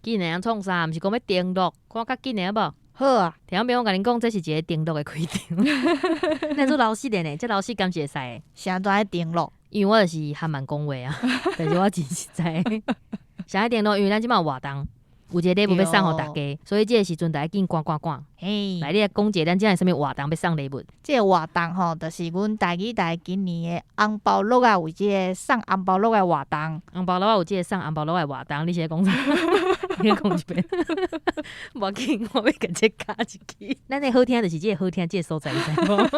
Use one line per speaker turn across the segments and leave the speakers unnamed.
緊的啊創啥？毋是講欲登錄，看較緊的好無？
好啊，
聽眾朋友，我共恁講，這是一个登錄的開場。咱做老實的呢，這老實敢是會使的？
啥都愛登錄，
因為我就是還蠻講話啊，但是我真實在。啥愛登錄？因為咱這擺有活動，有一个禮物欲送予大家，所以這个時陣大家緊趕趕趕。
嘿，
來，你來講一下，咱這有啥物活動欲送禮物？
這個活動吼，就是阮台語台今年的紅包樂仔有這个送紅包樂仔的活動。
紅包樂仔有這个送紅包樂仔的活動，你是咧講啥？你講一遍。無要緊，我欲共這加一句。咱的好聽就是這个好聽，這个所在，你知無？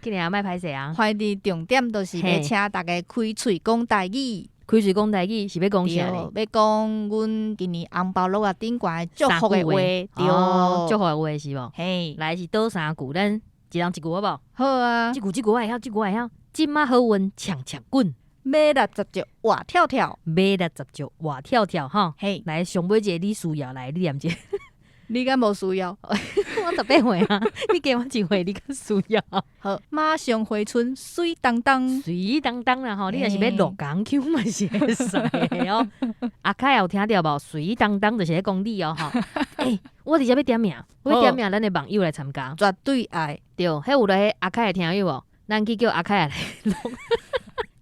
今年也莫歹勢啊！
反正重點就是欲請大家開喙講台語。
開喙講台語是欲講啥咧？
對，欲講阮今年紅包樂仔頂懸的祝福的話，對，
祝福的話是無？
嘿，
來是佗三句，咱一人一句好無？
好啊。
這句這句我會曉，這句我會曉。這馬好運搶搶滾，
欲來十足活跳跳，
欲來十足活跳跳吼。
嘿，
來上尾一个你需要來，你念一下。
你敢無需要？
我18歲啊，你加我一歲，你較需要。
好，馬上回春，媠當當，
媠當當啦吼！你若是欲錄港 Q 嘛是會使的哦。阿凱有聽著無？媠當當就是咧講你哦吼。欸，我直接欲點名，我欲點名咱的網友來參加，
絕對愛。
對，彼有來阿凱的聽友無？咱去叫阿凱來錄。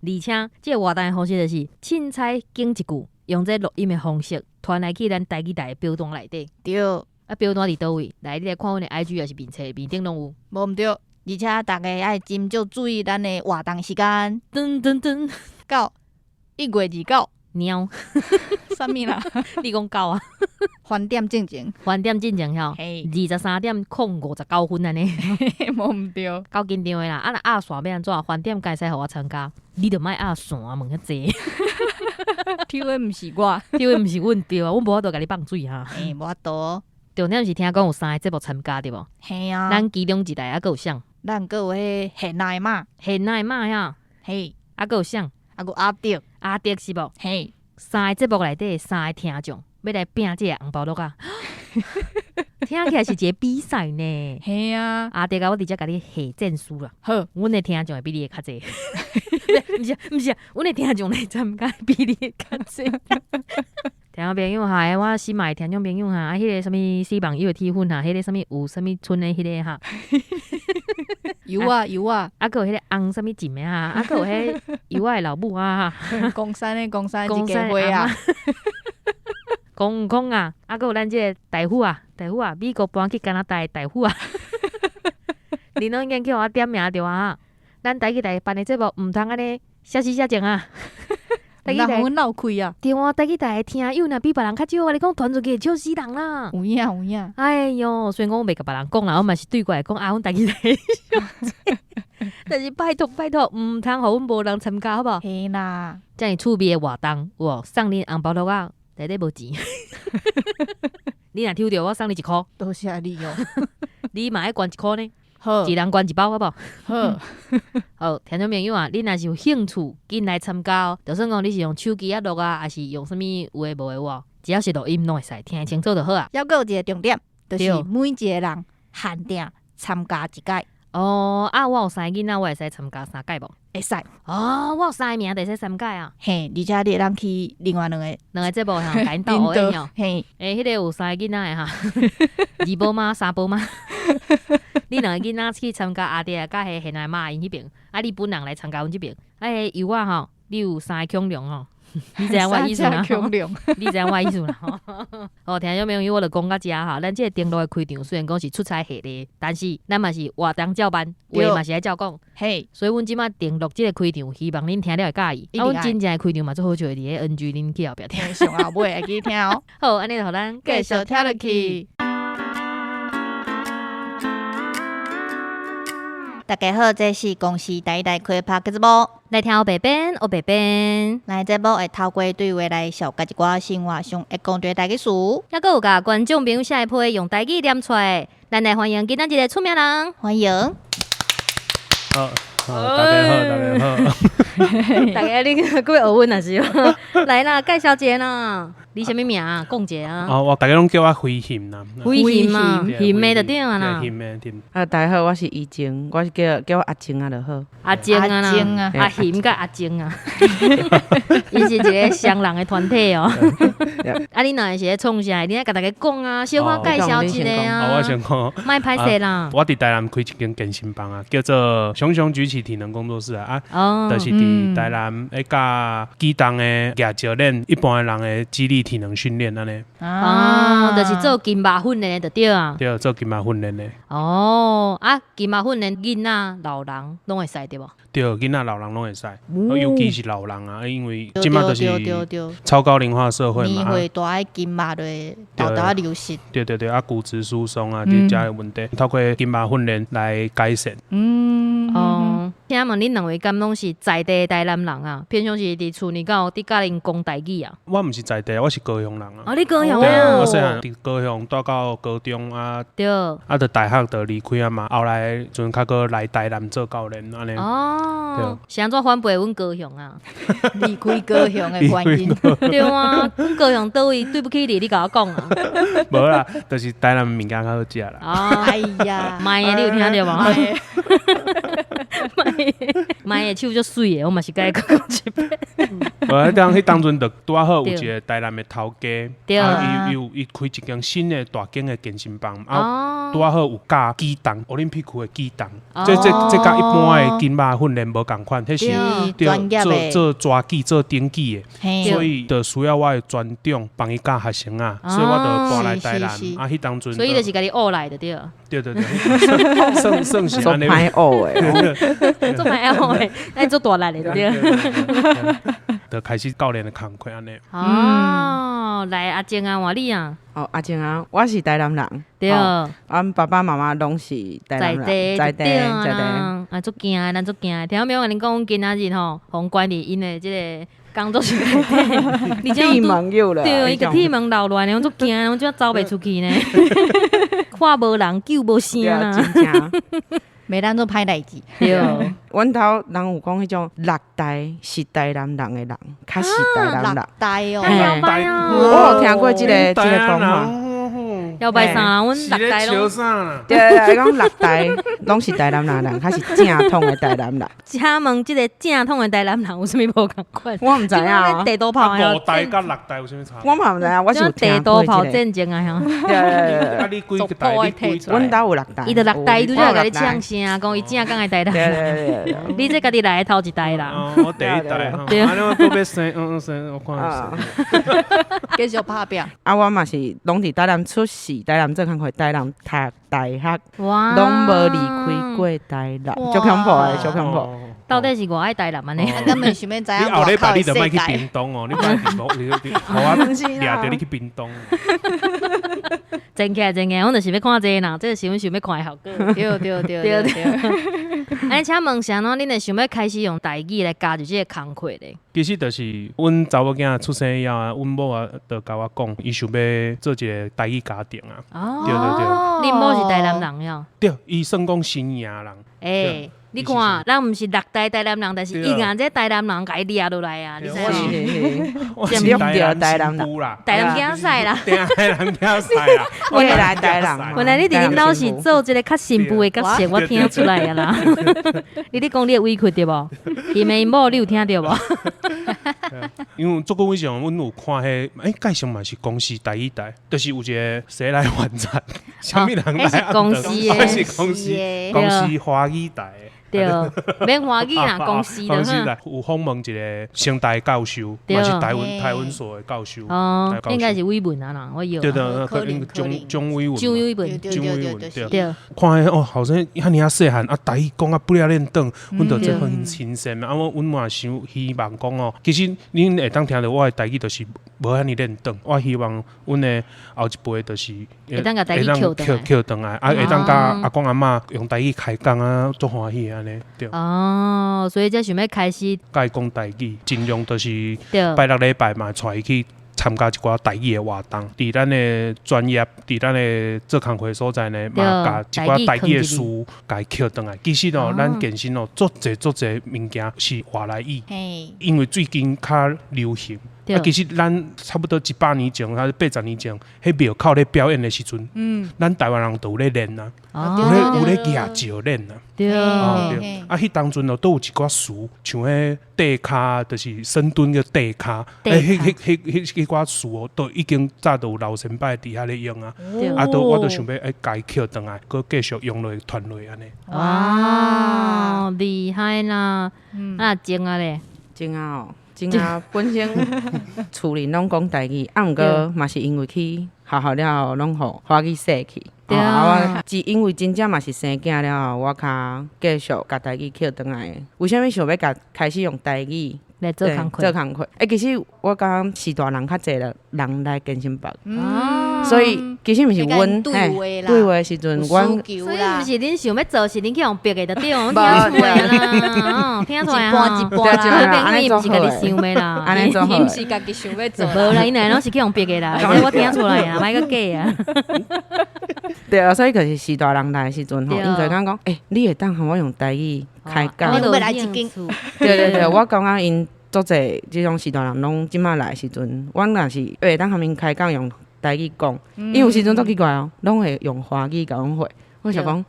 而且，這个活動的方式就是凊彩揀一句，用這錄音的方式傳來去咱台語台的表單內底。
對。
啊，表單佇佗位？來，你來看阮的 IG 抑是面冊面頂攏有。
無毋對，而且逐家愛斟酌注意咱的活動時間。
噔噔噔，
到1月29。
貓。
啥物啦？
你講到啊？
翻點進前。
翻點進前吼，23點59分按呢。
無毋對。
夠緊張的啦！啊，若壓線欲按怎？翻點敢會使予我參加？你著莫壓線問遐濟。
抽的毋是我，
抽的毋是阮對啊，阮無法度共你放水哈。
欸，無法度。
重點是聽講有三个節目參加對無？
嘿啊。
咱其中一台猶閣有誰？
咱閣有彼現代馬。
現代馬呀。
嘿。
猶閣有誰？
猶閣阿德。
阿德是無？
嘿。
三个節目內底三個聽眾欲來拼這個紅包樂仔，聽起來是一個比賽呢。
嘿啊。
阿德啊，我直接共你下戰書啦。
好。
阮的聽眾會比你的較濟。毋是毋是，阮的聽眾來參加比你的較濟。聽眾朋友哈，我新買聽眾朋友哈，啊，彼个啥物死網友的鐵粉哈，彼个啥物有啥物村的彼个哈，
有啊有啊，
啊，閣有彼个紅啥物錦的哈，啊，閣有彼油仔的老母啊，
岡山的岡山一家伙啊，
講講啊，啊，閣有咱這个大夫啊，大夫啊，美國搬去加拿大的大夫啊，恁攏已經叫我點名著啊，咱台語台辦的節目毋通按呢寫死寫情啊。
毋通予阮落虧啊！
對啊，台語台的聽友若比別人較少，我共你講傳出去會笑死人啦！
有影有影。
哎喲，雖然講我袂共別人講啦，我嘛是對過來講啊，阮台語台。但是拜託拜託，毋通予阮無人參加好無？
嘿啦，
遮爾趣味的活動有無？送恁紅包樂仔，內底無錢。你若抽著，我送你一箍。
多謝你哦。
你嘛愛捐一箍呢？
好，
一人捐一包好無？
好，
好，聽眾朋友啊，恁若是有興趣，緊來參加哦。就算講你是用手機仔錄啊，抑是用啥物有的無的有只要是錄音攏會使，聽會清楚就好啊。
猶閣有一個重點，就是每一個人限定參加一屆。
哦，啊，我有三个囡仔，我會使參加三屆無？
會使。
哦，我有三个名，就會使三屆啊。
嘿，而且你會當去另外兩个
兩个節目吼，共𪜶鬥的吼。
嘿，
欸，彼个有三个囡仔的哈，二寶媽、三寶媽。你兩個囡仔去參加阿爹啊，佮彼現代媽𪜶彼邊，啊，你本人來參加阮這邊。啊，彼个油仔吼，你有三个恐龍吼，你知影我意思啦？你知影我意思啦？哦，聽眾朋友，我就講到遮哈。咱這个登錄的開場雖然講是出彩下咧，但是咱嘛是活動照辦，話嘛是愛照講。
嘿，
所以阮這馬登錄這個開場，希望恁聽了會佮意。啊，阮真正的開場嘛足好笑的，佇咧 NG，恁去後壁聽。
上後尾會記聽哦。
好，按呢就予咱
繼續聽落去。大家好，這是公視台語台開拍的節目，
來聽烏白變，烏白變。
咱的節目會透過對話來紹介一寡生活上會講著的台語詞，
猶閣有共觀眾朋友寫的批用台語念出來。咱來歡迎今仔日的出名人，
歡迎。
好，好，大家好，大家好。
大家你閣欲學阮也是，來啦，介紹一下啦，你啥物名啊？講一下啊。
哦，我大家攏叫我飛熊啦。
飛熊啊，熊的就對啊啦。
熊的對。
啊，大家好，我是怡靜，我是叫我阿靜啊就好。
阿靜啊啦，阿熊佮阿靜啊，伊是一個雙人的團體哦。啊，你兩个是咧創啥？你愛共大家講啊，小可介紹一下啊。
我先講，
莫歹勢啦。
我佇台南開一間健身房啊，叫做熊熊舉起體能工作室啊，啊，就是佇台南咧教舉重的舉石練，一般的人的肌力體能訓練按呢。
啊，就是做筋肉訓練的就對啊。
對，做筋肉訓練的。
哦，啊，筋肉訓練囡仔、老人攏會使對無？
對，囡仔、老人攏會使，尤其是老人啊，因為這馬就是超高齡化社會嘛，
年歲大，筋肉就會沓沓流失。
對對對，啊，骨質疏鬆啊，這遮的問題，透過筋肉訓練來改善。
嗯，哦，請問恁兩位敢攏是在地的台南人啊？平常時佇厝裡敢有佇教𪜶講台語啊？
我毋是在地，我是高雄人啊。
哦，你高雄啊？
我細漢佇高雄蹛到高中啊，啊，就大學就離開啊嘛。後來陣較閣來台南做教練按呢。
哦，是按怎反背阮高雄啊？
離開高雄的原因。
對啊，阮高雄佗位對不起你，你共我講啊。
無啦，就是台南物件較好食啦。
哦，
哎呀，
賣的你有聽著無？賣的手足媠的，我嘛是共伊講一遍。
無，彼當陣就拄仔好有一個台南的頭家，啊，伊有伊開一間新的大間的健身房，啊，拄仔好有教舉重，奧林匹克的舉重，這佮一般的筋肉訓練無仝款，彼是對做做抓舉、做頂舉的，所以就需要我的專長幫伊教學生啊，所以我就搬來台南。啊，彼當陣，
所以就是共你學來的對。
對對對，算算是按呢。
做歹學的，
做歹學的，愛做大力的對。
就開始教練的工課按呢。
哦，來阿靜啊，換你啊。
哦，阿靜啊，我是台南人。
對。
阮爸爸媽媽攏是台南人，在地，在地。
啊，足驚的，咱足驚的。聽有無？我共恁講，阮今仔日吼，予關佇𪜶的這個工作室內底，
鐵門有了。
對，伊個鐵門留落來，我足驚，我這走袂出去呢。看無人，叫無聲啊。
真正。
袂當做歹代誌。
對。
阮兜人有講彼種六代是台南人的人，較是台南人。
六代哦。
我有聽過這個講法。
要拜啥？阮六代攏。
對對，講六代攏是台南人，較是正統的台南人。
請問這個正統的台南人有啥物無仝款？
我毋知影。
地圖炮
五代佮六代有啥物差？
我嘛毋知影，我是有聽
地圖炮戰爭啊！
對對對。
啊，你幾代？你幾代？
阮兜有六代。
伊就六代，伊拄才共你嗆聲，講伊正港的台南人。
對對對。
你這家己來的頭一代啦。
我第一代。對。啊，你閣欲生，嗯生，我看。
繼續拍拚。
啊，我嘛是攏佇台南出世，台南做工課，台南讀大學，攏無離開過台南，足恐怖的，足恐怖。
到底是偌愛台南按呢？
根本想欲知影。
你後禮拜你就莫去屏東哦，你莫去屏東，你予我掠著你去屏東。
真起來真起來，阮就是欲看這個啦，這個是阮想欲看的效果。
對對對對對。
哎，請問是按怎恁會想欲開始用台語來加入這個工課咧？
其實就是阮查某囝出生以後啊，阮某啊就共我講，伊想欲做一個台語家庭啊。
哦。
對對對。
恁某是台南人喲？
對，伊算講新營人。
欸，你看，咱毋是六代台南人，但是伊共這台南人共伊掠落來啊！你知無？
我是台南人啦，
台南囝婿啦，
台南囝婿啦。
原來台南。
原來你佇恁兜是做這個較新婦的角色，我聽出來啊啦。你咧講你的委屈對無？伊的某你有聽著無？
因為足久以前，阮有看彼，欸，介紹嘛是公視台語台，就是有一個誰來還債，啥物人來？
彼是公視的，
是公視，公視華語台。
對，免華語啦，公視
公視台有訪問一個成大教授，嘛是台灣所的教授。
哦，應該是偉文啊啦，我以為。
對對，可能張偉文。
張偉文，
張偉文對。
對。
看彼哦，後生遐爾仔細漢啊，台語講啊不了練轉，阮就這很新鮮啊。我阮嘛想希望講哦，其實恁會當聽著我的台語，就是無遐爾練轉。我希望阮的後一輩就是
會當共台語抾
轉來，啊，會當佮阿公阿嬤用台語開講啊，足歡喜按呢。對。
哦，所以才想欲開始。
共伊講台語，盡量就是拜六禮拜嘛，帶伊去參加一寡台語的活動，佇咱的專業，佇咱的做工課所在呢，嘛共一寡台語的詞共伊抾轉來。其實哦，咱健身哦，足濟足濟物件是外來語，因為最近較流行。啊，其實咱差不多100年前，還是80年前，彼廟口咧表演的時陣，咱台灣人都有咧練啊，有咧舉轎練啊。哦對，啊，彼當陣哦，都有一寡詞，像彼地跤，就是深蹲的地跤，欸，彼寡詞哦，都已經早都有老前輩佇遐咧用啊，啊，都我都想欲欸，共伊抾轉來，閣繼續用落傳落按呢。
哇，厲害啦！啊，靜啊咧，
靜啊哦。真啊，本身厝裡攏講台語，啊，毋過嘛是因為去學校了後，攏予華語洗去。啊，我只因為真正嘛是生囝了後，我較繼續共台語抾轉來。為啥物想欲共開始用台語
來做工課？
做工課。欸，其實我感覺是大人較濟啦，人來健身房，所以其實毋是阮對話的時陣，阮
所以毋是恁想欲做，是恁去予逼的就對，聽出來啦，聽出來啊，一半一半啦，伊毋是家己想的啦，
伊毋是家己想欲做，
無啦，𪜶攏是去予逼的啦，我聽出來啊，莫閣假啊。
對啊，所以就是是大人來的時陣吼，𪜶就會講講，欸，你會當予我用台語開講？
你欲來一間？
對對對，我感覺𪜶足濟這種序大人攏這馬來的時陣，阮若是會當予𪜶開講用台語講，因為有時陣足奇怪哦，攏會用華語共阮回。我想講，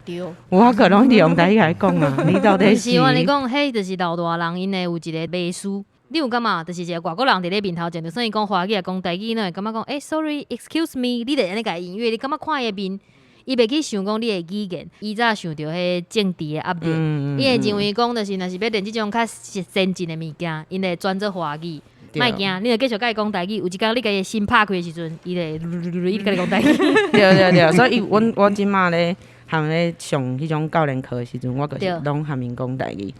我可攏用台語來講啊，你到底是？
是我共你講，彼就是老大人𪜶的有一個迷思。你有感覺？就是一個外國人佇咧面頭前，就算伊講華語抑講台語，攏會感覺講，欸，sorry，excuse me，你著按呢共伊應，因為你感覺看伊的面，伊袂去想講你的語言，伊早想著彼政治的壓力，伊會認為講，就是若是欲練這種較先進的物件，𪜶會轉做華語。莫驚，你著繼續共伊講台語。有一工你共伊的心拍開的時陣，伊就會一直共你講台語。
對對對，所以阮我這馬咧含咧上彼種教練課的時陣，我就是攏含𪜶講台語。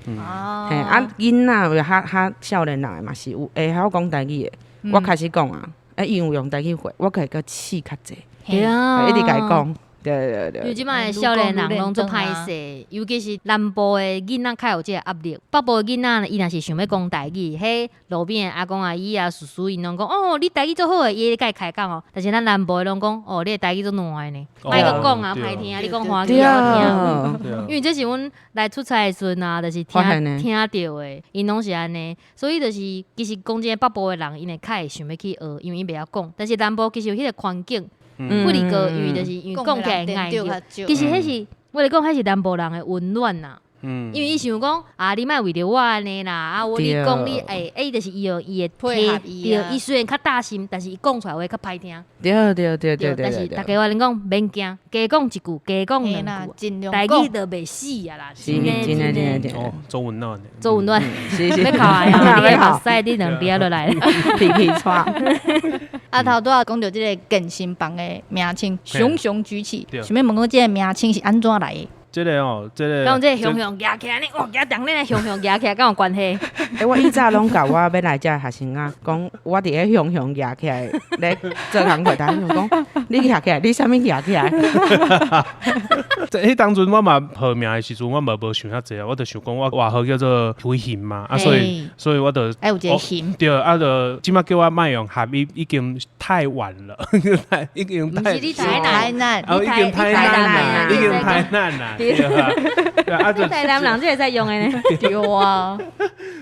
嘿，啊，囡仔有較較少年人的嘛是有會曉講台語的，我開始講啊，欸，伊有用台語回，我會閣試較濟，一直共伊講。對對對，
因為這擺的少年人攏足歹勢，尤其是南部的囡仔較有這個壓力。北部的囡仔伊若是想欲講台語，彼路邊的阿公阿姨啊、叔叔𪜶攏講哦，你台語足好的，伊會共伊開講哦。但是咱南部的攏講哦，你的台語足爛的呢，莫閣講啊，歹聽，你講華語好聽。因為這是阮來出差的時陣啊，就是聽聽著的，𪜶攏是按呢。所以就是其實講真，北部的人𪜶會較會想欲去學，因為𪜶袂曉講。但是南部其實有彼個環境。不離個，因為就是因為講起來會礙，其實彼是我咧講，彼是南部人的溫暖呐。因為伊想講啊，你莫為著我按呢啦，啊我你講你會，欸，就是伊用伊的
配合伊，
對，伊雖然較大聲，但是伊講出來話較歹聽。
對對對對對。
但是大家我共你講，免驚，加講一句，加講兩句，台語就袂死啊啦。
是真的真的真的。
做溫暖，
做溫暖，
是是。
欲哭啊！你的目屎你兩邊落來，
皮皮剉。
啊，頭拄仔講著這个健身房的名稱，雄雄舉起，想欲問講這个名稱是按怎來的？
這个哦，這个。
講這个雄雄舉起來，你哇，舉重恁雄雄舉起來，敢有關係？
欸，我以早攏共我欲來遮的學生仔講，我佇咧雄雄舉起來咧做工課，但是講你舉起來，你啥物舉起來？
這彼當陣我嘛號名的時陣，我嘛無想遐濟啊，我就想講我外號叫做飛熊嘛，啊，所以我就
愛有一個熊。
對，啊，就這馬叫我莫用合伊，已經太晚了，已經太。
毋是你台
南，
已經台南啦，已經台南啦。對啊，啊就
台南人這會使用的呢。
對啊，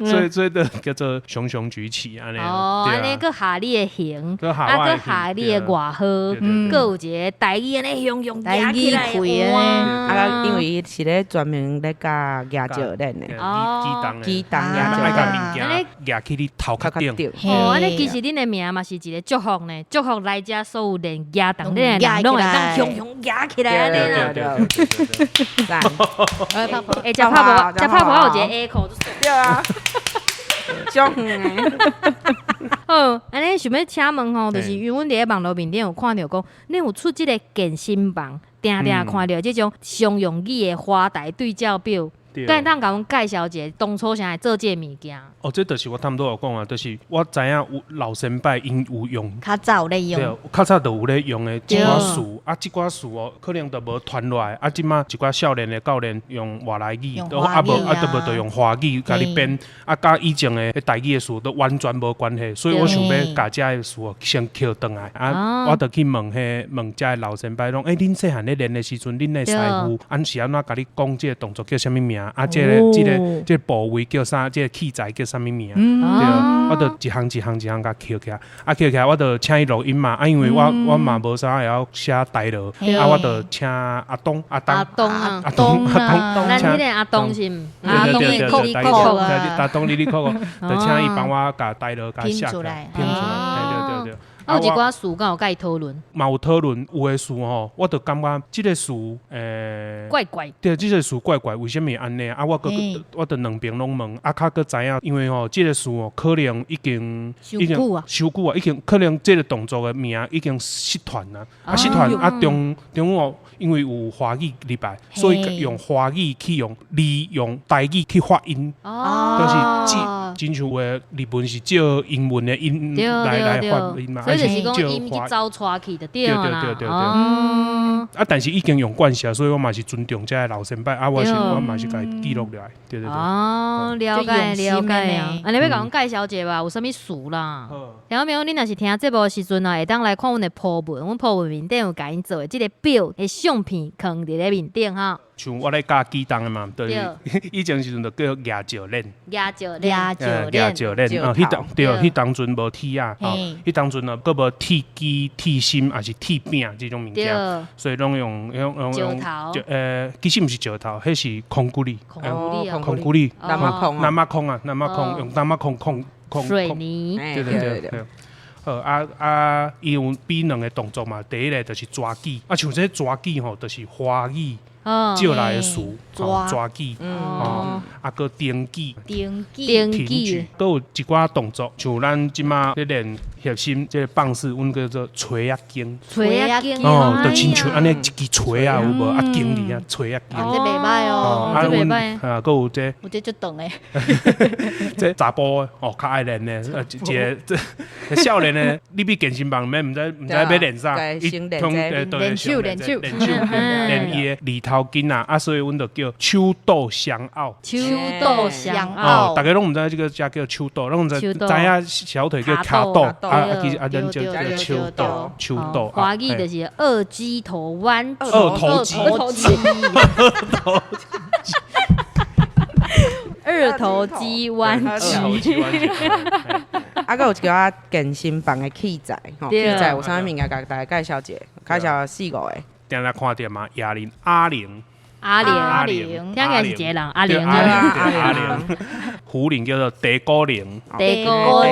所以就叫做雄雄舉起按呢。
哦，按呢閣合你的形，啊閣合你的外號，閣有一個台語按呢雄雄舉起來，哇！
啊，因為伊是咧專門咧教舉轎練的，
哦，
舉重舉轎，
愛共物件舉起你頭殼頂。
哦，按呢其實恁的名嘛是一個祝福呢，祝福來遮所有練舉重的人，攏會當雄雄舉起來按呢啦。
讚！
欸，食泡馍，食泡馍有一個 echo。
對啊，足遠的。
好，按呢想欲請問吼，就是因為阮佇咧網路面頂有看著講，恁有出這个健身房，定定看著這種常用語的華台對照表。敢會當共阮介紹一下當初啥會做這个物件？
哦，這就是我拄仔有講啊，就是我知影有老先輩𪜶有用，
較早有咧用，
對，較早就有咧用的一寡詞，啊，這寡詞哦，可能就無傳落來，啊，這馬一寡少年的教練用外來語，啊無啊，都無就用華語共你編，啊，佮以前的台語的詞都完全無關係，所以我想欲共這个詞先抾轉來，啊，我就去問彼問遮的老先輩講，欸，恁細漢咧練的時陣，恁的師傅按是按怎共你講這个動作叫啥物名？啊，這个這个這个部位叫啥？這个器材叫啥物名？對，我就一項一項一項共抾起來，啊，抾起來我就請伊錄音嘛，啊，因為我嘛無啥會曉寫台語，啊，我就請阿東阿東
阿東啊
阿東阿東，
咱彼个阿東是，阿東你扣扣
啊，阿東你扣，就請伊幫我共台語共寫出來，拼出來，對對對。
啊，有一寡詞敢有共伊討論？
嘛有討論，有的詞吼，我就感覺這个詞，
怪怪。
對，這个詞怪怪，為啥物按呢？啊，我閣我就兩邊攏問，啊，較閣知影，因為吼，這个詞哦，可能已經
已經
傷久啊，已經可能這个動作的名已經失傳啊，啊失傳啊中中哦，因為有華語入來，所以用華語去用利用台語去發音，就是親像有的日文是照英文的音來發音嘛。
就是講音去走帶去就對啦。
對對對對。啊，但是已經用慣勢，所以我嘛是尊重這个老先輩啊，我是我嘛是共伊記錄落來。對對對。
哦，了解了解啊。啊，你欲共阮介紹一下吧？有啥物詞啦？聽眾朋友，你若是聽節目的時陣啊，會當來看阮的 po 文，阮 po 文面頂有共𪜶做的這个表的相片，囥佇咧面頂吼。
像我咧教舉重的嘛，對，以前時陣就叫舉石鏈，
舉石鏈，
舉石鏈，哦，彼當對，彼當陣無鐵仔，吼，彼當陣啊，閣無鐵機、鐵心，抑是鐵餅這種物件，所以攏用用用
石頭，
其實毋是石頭，彼是空骨力，
空
骨力，
南馬空，
南馬空啊，南馬空，用南馬空空空
水泥，
對對對對。好啊啊，伊有比兩个動作嘛，第一个就是抓舉，啊，像這抓舉吼，就是華語。借來的詞，抓舉，哦，啊，閣登記，
登
記，登記，
閣有一寡動作，像咱這馬咧練核心這个棒式，阮叫做錘仔弓，
錘仔弓，
哦，就親像按呢一支錘仔有無？啊，弓裡啊，錘仔弓，
這袂䆀哦，
這袂䆀，啊，閣有這，
有這足長的，
這查埔的哦，較愛練的，一個這少年的，你去健身房免毋知毋知欲練啥，
伊
通
練手練手
練手練伊的二頭筋啊，啊，所以阮就叫手倒雙拗，
手倒雙拗，
哦，逐家攏毋知這个遮叫手倒，攏毋知知影小腿叫跤肚，啊，其實啊，咱叫叫手倒，手倒。
華語就是二雞頭彎，
二頭肌，
二頭肌彎
曲，
啊，閣有一寡健身房的器材，吼，器材有啥物物件，共大家介紹一下，介紹四五个。
定定看著嘛，啞鈴、阿玲、
阿玲、
阿玲，
聽起來是一个人，阿玲、
阿玲，壺鈴叫做地鼓鈴，
地鼓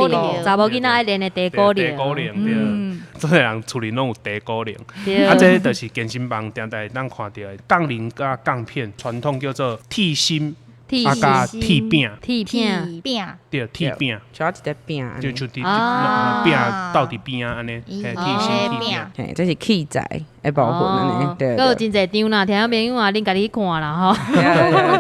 鈴，查某囡仔愛練的地鼓鈴，
地鼓鈴對，這个人厝裡攏有地鼓鈴，啊，這就是健身房定定會當看著的槓鈴佮槓片，傳統叫做鐵心。啊，佮鐵餅，
鐵餅，
對，鐵餅，
像一個餅，
就像佇餅斗佇邊仔按呢，鐵心鐵餅，
嘿，這是器材的部分按呢，對。
閣有真濟張啦，聽眾朋友啊，恁家己去看啦吼，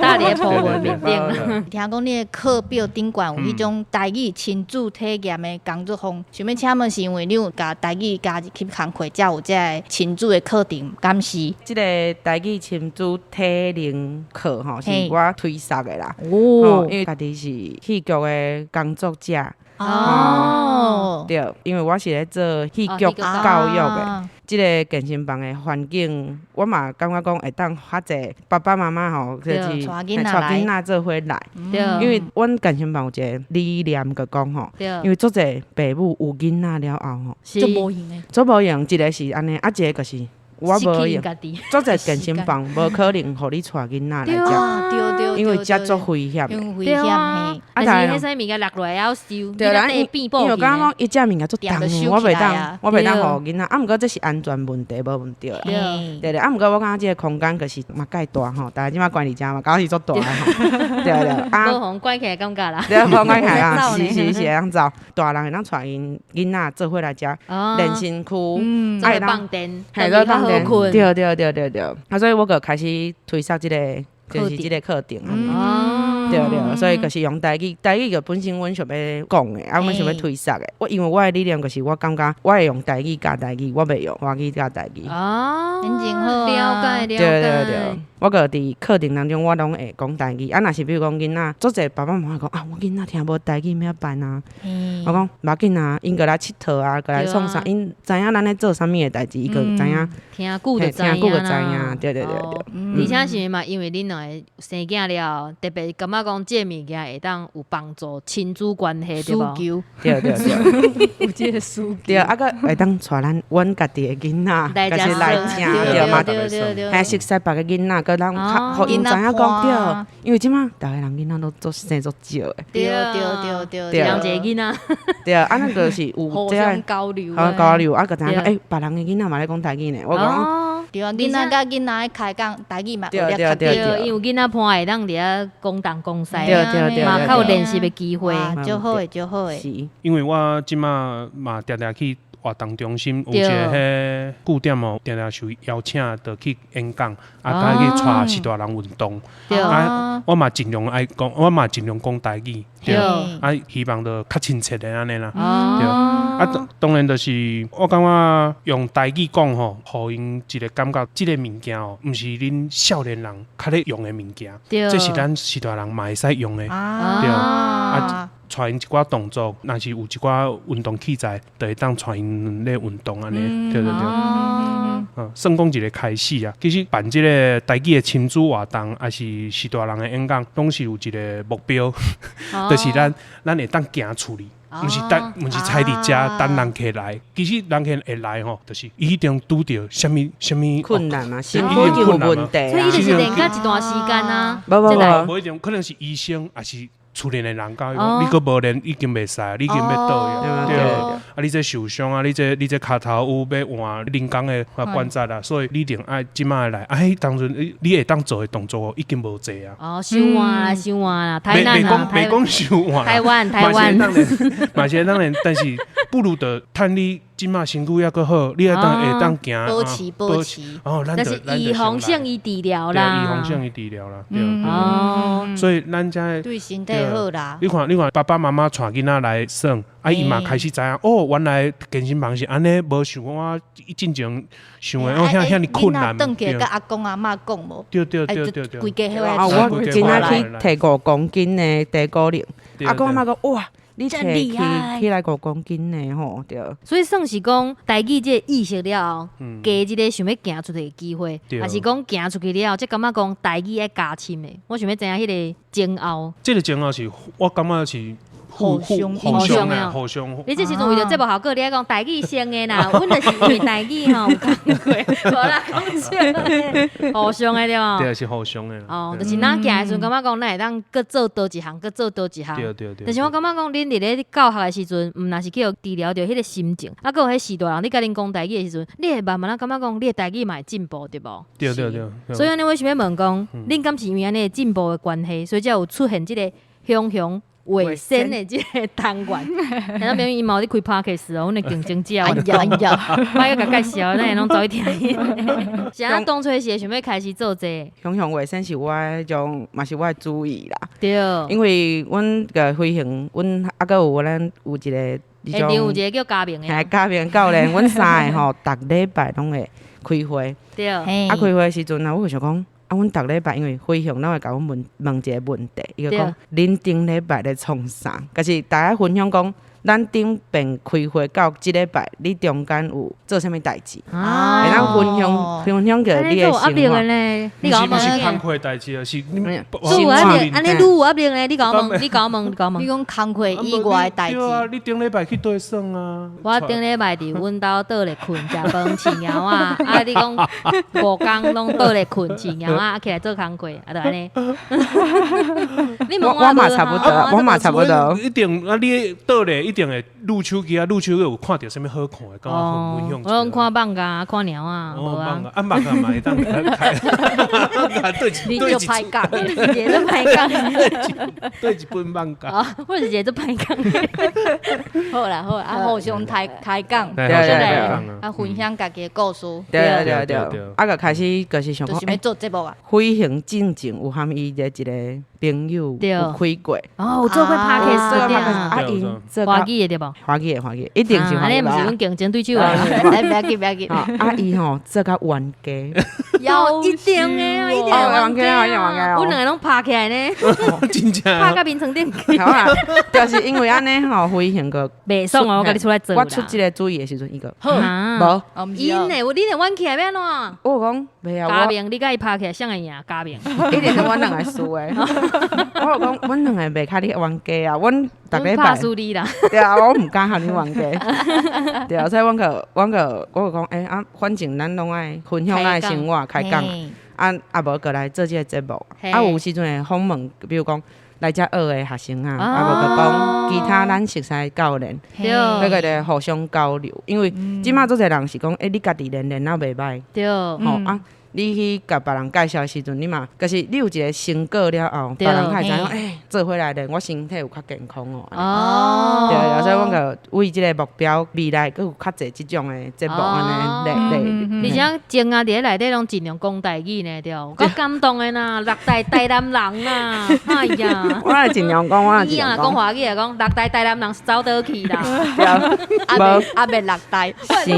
搭佇咧鋪文面頂。
聽講你的課表頂懸有彼種台語親子體驗的工作坊，想欲請問是因為你有共台語加入去工課，才有這个親子的課程，敢是？
這个台語親子體能課吼，是我推捒的啦。哦，因為家己是戲劇的工作者。哦，對，因為我是咧做戲劇教育的，這个健身房的環境，我嘛感覺講會當較濟爸爸媽媽吼，就是帶囡仔做伙來。因為阮健身房有一个理念，就講吼，因為足濟爸母有囡仔了後吼，
足無閒的，
足無閒，一个是按呢，啊一个就是。我無閒，足濟健身房無可能予你帶囡仔來遮，因為遮足危險的。
對
啊，啊但是彼啥物件落落來猶收，
對啦，因為我感覺講伊遮物件足重的，我袂當予囡仔。啊，毋過這是安全問題，無毋對啦。對對，啊，毋過我感覺這个空間就是嘛蓋大吼，但是這馬關佇遮嘛，敢若是足大的吼。對對，
啊，無予關起來感覺啦。
對，無關起來啊，是是是會當走，大人會當帶𪜶囡仔做伙來遮練身軀，
啊會當放電，
對對對對對，啊，所以我就開始推捒這个就是這個課程按呢。對對，所以就是用台語，台語就本身阮想欲講的，啊，阮想欲推捒的。我因為我的理念就是我感覺我會用台語教台語，我袂用華語教台語。
哦，
真好啊。
了解了
對對
解。
對，我閣佇課程當中，我攏會講台語。啊，若是比如講囡仔，足濟爸爸媽媽講啊，我囡仔聽無台語，欲按怎辦啊？我講無要緊啊，𪜶閣來𨑨迌啊，閣來創啥，𪜶知影咱咧做啥物的代誌，伊閣知影。
聽久就知
聽久就知
影
影，對對對對。
而且是嘛，因為恁兩个生囝了後，特別感覺講這个物件會當有幫助親子關係，對無？
需求，
對對對。
有這個需求。
對，啊，閣會當帶咱阮家己的囡仔，就是來食，對嘛？
對對對。
還熟悉別个囡仔，閣咱較予𪜶知影講對，因為這馬逐个人囡仔攏足生足少的。
對對對對。
一人一個囡仔。
對，啊，咱就是有
互相交流。
互相交流，啊，閣知影講，欸，別人的囡仔嘛咧講台語呢，我講。
對啊，囡仔佮囡仔開講台語嘛，學得較
對，因為囡仔伴會當佇遐講東講西，
對對對，
嘛較有練習的機會。
足好的，足好的。
是。
因為我這馬嘛定定去活動中心，有一個彼據點哦，定定受邀請，就去演講，啊，佮去帶序大人運動。啊，我嘛盡量愛講，我嘛盡量講台語，對，啊，希望就較親切的按呢啦。對，啊，當然就是，我感覺用台語講吼，予𪜶一個感覺，這個物件哦，毋是恁少年人較咧用的物件，這是咱序大人嘛會使用的，對，啊。帶𪜶一寡動作，若是有一寡運動器材，就會當帶𪜶咧運動按呢，對對對。算講一個開始啊。其實辦這個台語的親子活動，抑是序大人的演講，攏是有一個目標，就是咱會當行出去，毋是等，毋是呆佇遮等人客來。其實人客會來吼，就是伊一定拄著啥物啥物
困難嘛，是已經有問題，
所以伊就是練甲一段時間啊。
無無無，
無一定，可能是醫生，抑是厝內的人共伊講，你閣無練已經袂使，你已經欲倒去，對。啊，你這受傷啊，你這跤頭有欲換人工的關節啊，所以你一定愛這馬來。啊，彼當陣你會當做的動作已經無濟啊。
哦，傷換啦，傷換啦，台南啊，
袂講傷換，
台灣台灣，
嘛是當然，但是不如就趁你這馬身軀猶閣好，你會當會當行，
保持保持。
哦，
但是預防勝於治療啦，
預防勝於治療啦，對。哦，所以咱才
對身體好啦。
你看，你看，爸爸媽媽帶囡仔來耍，啊，伊嘛開始知影，哦，原來健身房是按呢，無想講我進前想的哦，遐爾困難。
轉去共阿公阿嬤講無？
對對對對對。
規家
啊，我今仔去提5公斤的低啞鈴，阿公阿嬤講哇。你提起來5公斤呢吼，對。
所以算是講台語這個意識了後，加一個想欲行出去的機會，抑是講行出去了後，才感覺講台語愛加深的。我想欲知影彼個前後。
這個前後是我感覺是
互相
互相的，互相。
你這時陣為著節目效果，你愛講台語先的啦，阮就是因為台語吼有工課，無啦，講笑，互相的對無？
對，是互相的。
哦，就是咱行的時陣，感覺講咱會當閣做多一項，閣做多一項。
對對對。
但是我感覺講，恁佇咧教學的時陣，毋若是去予治療著彼個心情，啊，閣有彼序大人，你共恁講台語的時陣，你會慢慢仔感覺講，你的台語嘛會進步，對無？
對對對。
所以按呢，我想欲問講，恁敢是因為按呢進步的關係，所以才有出現這個雄雄衛生的這個單元，聽眾朋友伊嘛有咧開 podcast 哦，阮的競爭者，
哎呀哎呀，
莫閣共介紹，咱會攏走去聽。是按怎當初是會想欲開始做這個？
雄雄衛生是我彼種，嘛是我的主意啦。
對。
因為阮个飛行，阮啊閣有咱有一個彼種，
有一個叫嘉明的。
嘿，嘉明教練，阮三个吼，逐禮拜攏會開會。
對。
啊，開會的時陣啊，我就想講。啊，阮逐禮拜因為飛行，攏會共阮問問一個問題，伊就講恁頂禮拜咧創啥？就是大家分享講，咱頂遍開會到這禮拜，你中間有做啥物代誌？
啊，
會當分享分享著你的生活。
你共我
問，毋是工課代誌啊，是
你有壓力，按呢愈有壓力咧？你共我問，你共我問，你共我問。
你講工課以外的代誌。
對啊，你頂禮拜去佗耍啊？
我頂禮拜佇阮兜倒咧睏，食飯飼貓仔。啊，你講五工攏倒咧睏飼貓仔，起來做工課，啊，就按呢。你問
我嘛差不多，我嘛差不多。
一定啊，你倒咧一定會擼手機啊，擼手機有看著啥物好看的，敢有分享。
我攏看蠓仔，看貓仔，無啊。
啊，蠓仔嘛會當開。對，
你就歹講，
你是一個做歹講。
對一本蠓仔。
我是一個做歹講。
好啦好啦，啊，互相開開講，
對對對，
啊，分享家己的故事。
對對對對。啊，就開始就是想講，
欲做節目啊。
飛行進前有含伊的一個朋友有開過。
哦，有做過 podcast 對啊。
啊，𪜶做
華語的對無？
華語的華語，一定是華語。
按呢毋是阮競爭對手啊！
來，不要緊，不要緊。
啊，伊吼做較冤家。
有一定的啊，一定冤
家啊！
阮兩個攏拍起來呢，
真正
拍甲眠床頂。
好啊，就是因為按呢吼，飛行個
袂爽哦，我共你出來做。
我出這個主意的時陣，伊個
好，
無。
𪜶呢？你會冤起來欲按怎？
我講袂啊，
嘉明，你共伊拍起來，誰會贏？嘉明，
一定是阮兩個輸的。我講，阮兩個袂較你冤家啊，阮逐禮拜。
拍輸你啦。
對啊，我毋敢和你冤家。對啊，所以阮個，阮個，我就講，欸啊，反正咱攏愛分享咱的生活，開講，啊啊無過來做這個節目。啊，有時陣會訪問，比如講來遮學的學生啊，啊無就講其他咱熟似的教練，彼個咧互相交流。因為這馬足濟人是講，欸，你家己練練啊袂䆀。吼啊。你去共別人介紹的時陣，你嘛，就是你有一個成果了後，別人較會知影，欸，做伙來練，我身體有較健康哦。哦。對對，所以阮就為這個目標，未來閣有較濟這種的節目按呢來來。
而且靜仔佇咧內底攏盡量講台語呢，對，有夠感動的啦，六代台南人啦，哎呀。
我會盡量講，我會盡量講。
伊若講華語，講六代台南人是走佗去啦。
對，阿伯六代。
是。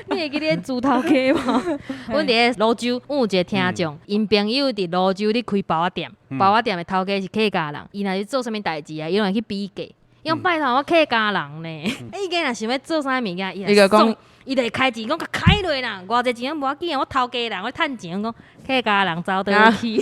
你會記得豬頭家無？阮佇咧蘆洲。阮有一個聽眾，𪜶朋友佇蘆洲咧開包仔店，包仔店的頭家是客家人，伊若是做啥物代誌啊，伊攏會去比價。伊講拜託我客家人呢，伊今若想欲做啥物件，伊就講，伊就會開錢，講共開落啦，偌濟錢攏無要緊，我頭家人，我趁錢，講客家人走佗去，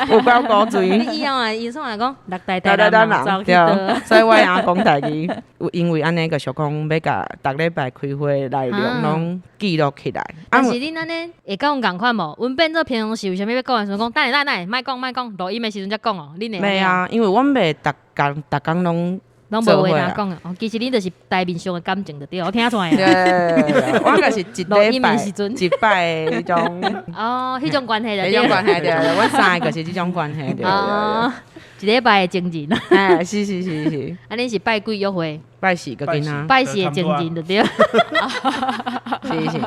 有夠古錐。
你以後啊，伊煞來講六代台南人走去佗，
所以我會曉講台語，因為按呢就想講欲共逐禮拜開會內容攏記錄起來。
但是恁按呢會佮阮仝款無？阮變做平常時有啥物欲講的時陣，講等下等下，莫講莫講，錄音的時陣才講哦。恁會？
袂啊，因為阮袂逐工逐工攏。
攏無話通講啊！哦，其實恁就是台面上的感情就對，我聽出來啊。
對，我就是一禮拜一擺的彼種。
哦，彼種關係就對。
彼種關係對，阮三个就是這種關係對。
哦，一禮拜的情人。
哎，是是是是。
啊，恁是拜幾約會？
拜四閣囡仔。
拜四的情人就對。
是是。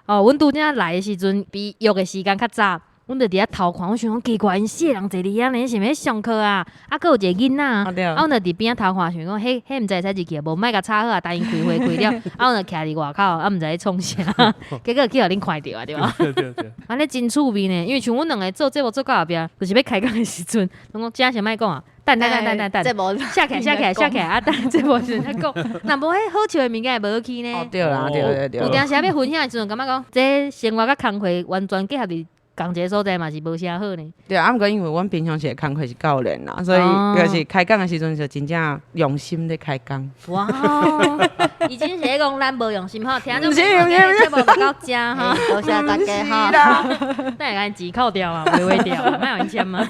哦，阮拄才來的時陣，比約的時間較早。阮就佇遐偷看，我想講奇怪，𪜶四个人坐佇遐呢，是欲上課啊？啊，閣有一個囡仔，啊，阮就佇邊仔偷看，想講，彼彼毋知會使入去無？莫共插好啊，等𪜶開會開了，啊，阮就徛佇外口，啊，毋知咧創啥，結果去予恁看著啊，對無？
對對對。
按呢真趣味呢，因為像阮兩个做節目做到後壁，就是欲開講的時陣，攏講遮先莫講啊，等等等等等等，寫起來寫起來寫起來，啊，等節目時陣才講，若無彼好笑的物件會無去呢。
對啦對對對。
有當時欲分享的時陣，感覺講這生活佮工課完全結合佇仝一个所在嘛是無啥好呢。
對啊，毋過因為阮平常時的工課是教練啦，所以就是開講的時陣就真正用心咧開講。
哇，伊真是咧講咱無用心吼，聽眾朋友節目到遮吼，
多謝大家哈。
等下共錢扣掉啊，劃劃掉，莫予𪜶簽啊。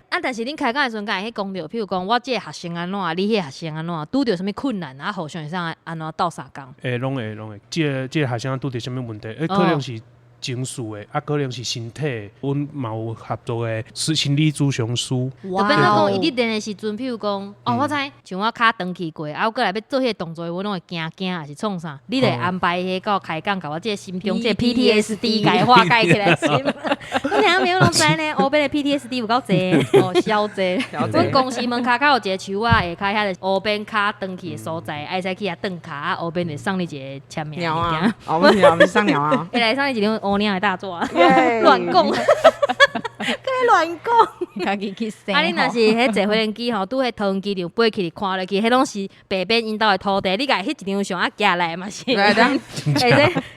啊，但是恁開講的時陣，敢會去講著，譬如講我這個學生按怎，你彼個學生按怎，拄著啥物困難啊，互相會使按怎鬥相共。
會，攏會攏會。這个這个學生拄著啥物問題？欸，可能是情緒的，啊，可能是身體的，阮嘛有合作的是心理諮詢師。
就變做講，伊佇練的時陣，譬如講，哦，我知，像我跤斷去過，啊，我過來欲做彼个動作，我攏會驚驚，抑是創啥？你著會安排彼個開講，共我這个心中這个 PTSD 共伊化解起來。阮聽眾朋友攏知呢，烏邊的 PTSD 有夠濟，
哦，小濟。
阮公司門跤口有一個樹仔，下跤遐個烏邊跤斷去的所在，會使去遐斷跤，啊，烏邊會送你一個簽名
鳥啊，哦，不是鳥，不是送鳥啊，
會來送你一張烏領的大紙，亂講，閣咧亂講，
家己去生。
啊，你若是彼坐飛機吼，拄彼桃園機場飛起看落去，彼攏是白邊𪜶兜的土地，你共彼一張相啊寄來嘛是，會使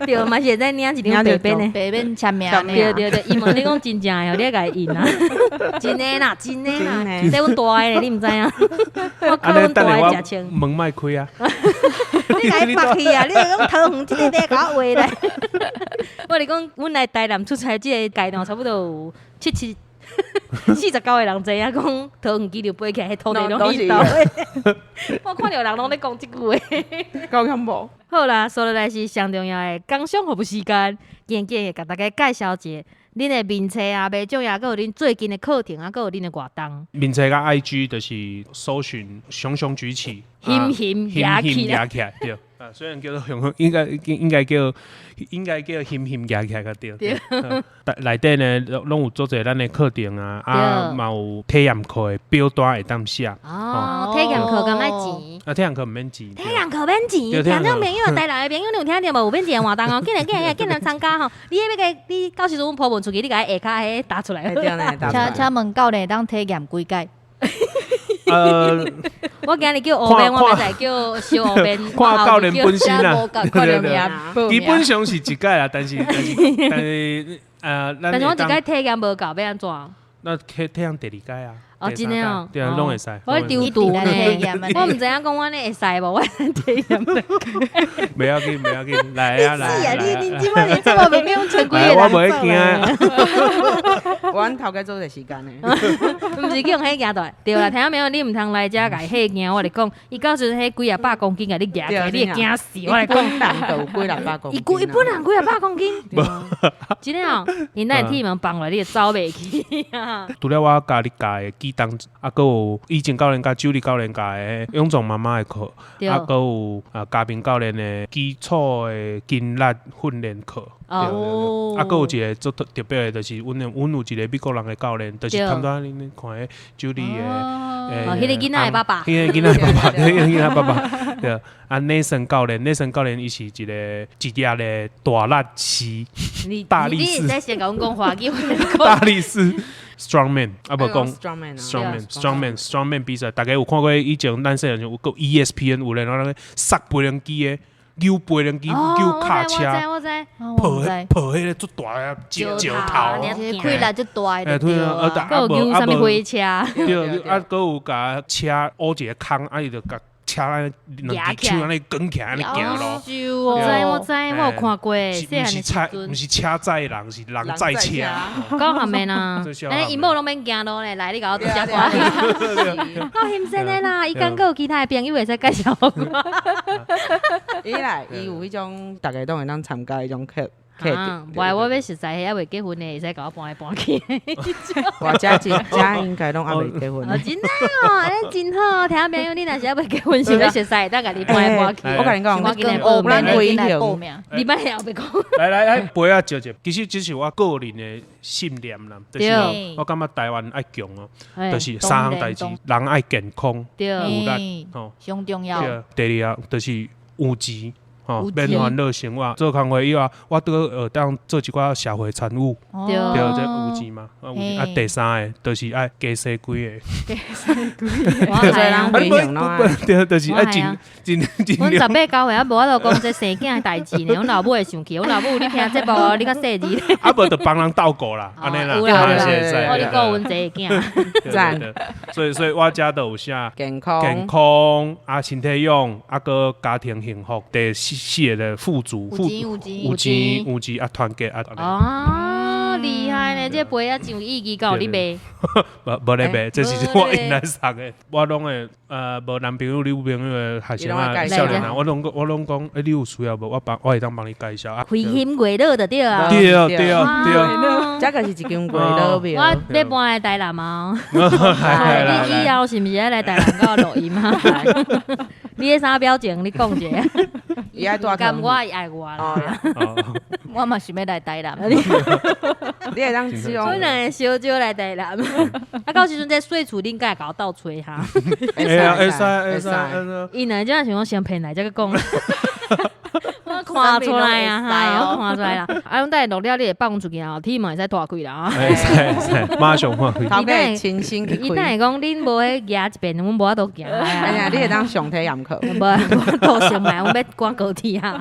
對，嘛是會使領一張白邊的，
白邊簽名。
對對對，伊問你講真正的哦，你愛共伊印啊，真的啦，真的啦，這阮大的咧，你毋知影？我靠，阮大的食穿。
門莫開啊！
你共伊縛去啊！你講桃園這個你共我畫來。我咧講，阮來台南出差這个階段，差不多有七七。49個人知影講桃園機場飛起來，彼土地攏𪜶兜的。我看著人攏咧講這句話。
夠恐怖。
好啦，煞落來是上重要的工商服務時間，緊緊的共大家介紹一下恁的面冊啊、賣獎啊，閣有恁最近的課程啊，閣有恁的活動。
面冊佮 IG 就是搜尋熊熊舉起，
熊熊舉起
來，對。啊，雖然叫做熊熊，應該叫熊熊舉起來較對。對。內底呢，攏有做者咱的課程啊，啊，嘛有體驗課的表單會當寫。
哦，體驗課敢愛錢？
啊，體驗課毋免錢。
體驗課免錢，聽眾朋友，台南的朋友，你有聽著無？有免錢的活動哦，緊來緊來緊來參加吼！你彼個，你到時陣阮 po 文出去，你共伊下跤彼打出來。
請請問教練會當體驗幾擺？
我今日叫烏面，我明仔叫燒烏面。
看教練本身啦，基本上是一擺啦，但是但是但是
但是我一擺體驗無夠，欲按怎？
那體驗第二擺啊。
哦，真的哦，
對啊，攏會使。
我丟毒呢，我毋知影講阮咧會使無，我體驗。
袂要緊，袂要緊，來啊來。
是啊，你你這擺連這麼袂用全規個人
我袂驚。
阮頭家做者時間呢，
毋是叫用彼舉大，對啦，聽沒有？你毋通來遮共伊嚇驚，我咧講，伊到時陣彼幾仔百公斤共你舉起來，你會驚死。我咧講，
人就有幾六百公斤。
伊本人幾仔百公斤。真的哦，𪜶若鐵門放落，你會走袂去啊。
除了我教你教的舉重，啊，閣有以前教練佮主理教練教的勇壯媽媽的課，啊，閣有啊嘉賓教練的基礎的筋力訓練課。哦，啊，閣有一個足特別的，就是阮阮有一個美國人的教練，就是拄才恁看彼主理的，
哦，彼個囡仔的爸爸，
彼個囡仔的爸爸，彼個囡仔爸爸，對，啊，Nathan 教練，Nathan 教練伊是一個職業的大力士，大力士，
你會使先共阮講華語，
大力士。Strongman 啊，無講 Strongman，Strongman，Strongman 比賽，大家有看過以前咱細漢時有閣 ESPN 有咧，那個捒飛輪機的，扭飛輪機，扭卡車，抱抱彼個足大的石頭，
氣力足大的對
啊，
閣有扭啥物火車，
對，啊，閣有共車挖一個空，啊，伊就共車按呢兩支手按呢捲起來按呢行路。
我知我知，我有看過。
毋是車，毋是車載人，是人載車。
講下面啊，欸，𪜶某攏免行路咧，來你共我拄只歌。夠興奮的啦！伊敢閣有其他的朋友會使介紹予我。
伊來，伊有彼種逐家攏會當參加彼種課。
啊，無我欲熟似彼猶未結婚的，會使共我搬來搬去。
我遮遮應該攏猶未結婚。
哦，真的哦，按呢真好。聽朋友，你若是猶未結婚，想欲熟似，會當共你搬來搬去。
我共你講，
我
咱規行，
你莫後壁講。
來來來，杯仔照者，其實這是我個人的信念啦，就是我感覺台灣愛強哦，就是三項代誌，人愛健康，有力，吼，
上重要。
第二個就是有錢。吼，免煩惱生活，做工課以後，我拄學當做一寡社會參與，對，這有錢嘛。啊，第三个就是愛加生幾個。
加生幾个。我係啊，
對，就是愛盡盡盡。
阮十八九歲啊，無法度講這生囝的代誌呢。阮老母會生氣，阮老母你聽節目，你較細膩。
啊，無就幫人鬥顧啦，按呢啦。
有啦有啦，我咧顧阮這个囝。
讚。
所以，所以我遮都有寫
健康、
健康啊，身體勇啊，閣家庭幸福。第四個的富足，
有錢有錢
有錢有錢啊，團結啊。
哦，厲害呢！這杯仔真有意義，敢有咧賣？
無無咧賣，這是我𪜶來送的。我攏會無男朋友、女朋友的學生啊、少年人，我攏我攏講，欸，你有需要無？我幫我會當幫你介紹啊。
開心月老就對啊。
對對對，
這個是一間月老廟。
我欲搬來台南啊！你以後是毋是愛來台南佮我錄音啊？你咧啥表情？你講一下。
伊愛帶
敢我愛我啦。
我嘛想欲來台南。
你會當使用。
所以兩个小招來台南。啊，到時陣這稅厝恁敢會共我鬥揣哈？
會啊，會使會使。
伊若這樣想講先騙來才閣講。我看出來啊，哈，我看出來啦。啊，阮等下錄了，你會放出去啊，鐵門會使拖開啦啊。
會使會使，馬上看開。
頭家親身去
開。伊等下講，恁無彼行一遍，阮無法度行。
哎呀，你會當上體驗課。
無，無倒先來，阮欲趕高鐵啊。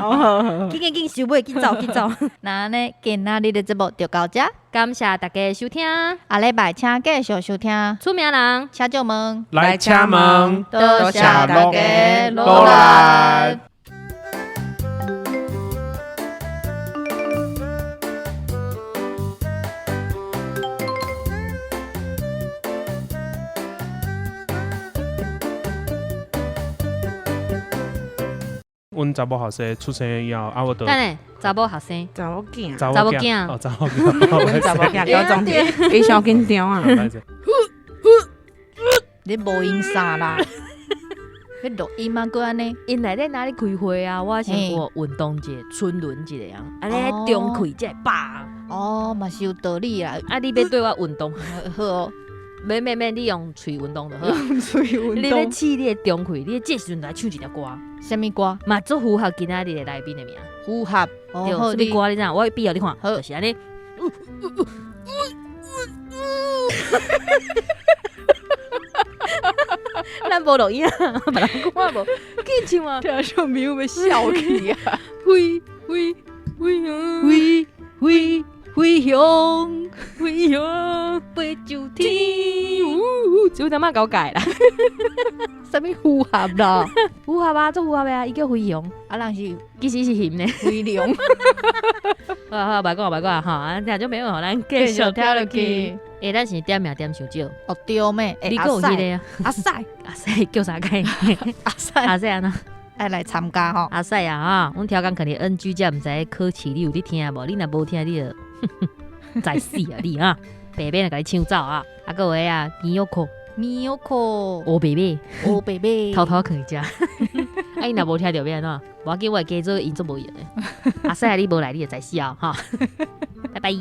緊緊緊，收尾，緊走緊走。
那按呢，今仔日的節目就到這。
感謝大家收聽。
下禮拜請繼續收聽。
出名人，
請借問。
來請問。
多謝大家努力。
阮查某後生出生以後，啊，我就
等下查某學生，
查某囝，
查
某囝，
哦，查某囝，
阮查某囝高中，伊傷緊張啊！
你無用啥啦？欲錄音啊，閣按呢？𪜶
內底哪咧開會啊？我先過運動一下，春輪一下啊，按呢中氣才會飽。
哦，嘛是有道理啦。
啊，你欲對我運動？
好哦。
免免免，你用喙運動就好。
用喙運動。
你欲試你的中氣，你這時陣來唱一條歌。
啥物歌？
嘛足符合今仔日的來賓的名。
符合。
對，啥物歌你知影？我比予你看，就是按呢。咱無錄音啊，別人看無，緊唱啊！
聽眾朋友欲笑去啊！
飛飛飛飛飛飛翔飛翔飛上天，就他媽搞改啦！
啥物符合啦？
符合啊，足符合啊！伊叫飛翔，
啊，人是
其實是熊呢？
飛龍。
好啊好啊，別講別講哈，啊，聽眾朋友，咱繼續聽落去。欸，咱是點名點傷少。
哦對咩？
你閣有彼个啊？
阿賽
阿賽叫啥個？
阿賽
阿賽按怎？
愛來參加吼。
阿賽啊哈，阮超工可能 NG 才毋知考試，你有咧聽無？你若無聽，你就在死啊你啊！白白來共你搶走啊！啊，閣有彼啊，米奥克，
米奧克，
烏白白，
烏白白，
偷偷囥佇遮。啊，伊若無聽著欲按怎？無要緊，我會加做𪜶足無閒的。阿賽啊，你無來，你就在死啊！哈，拜拜。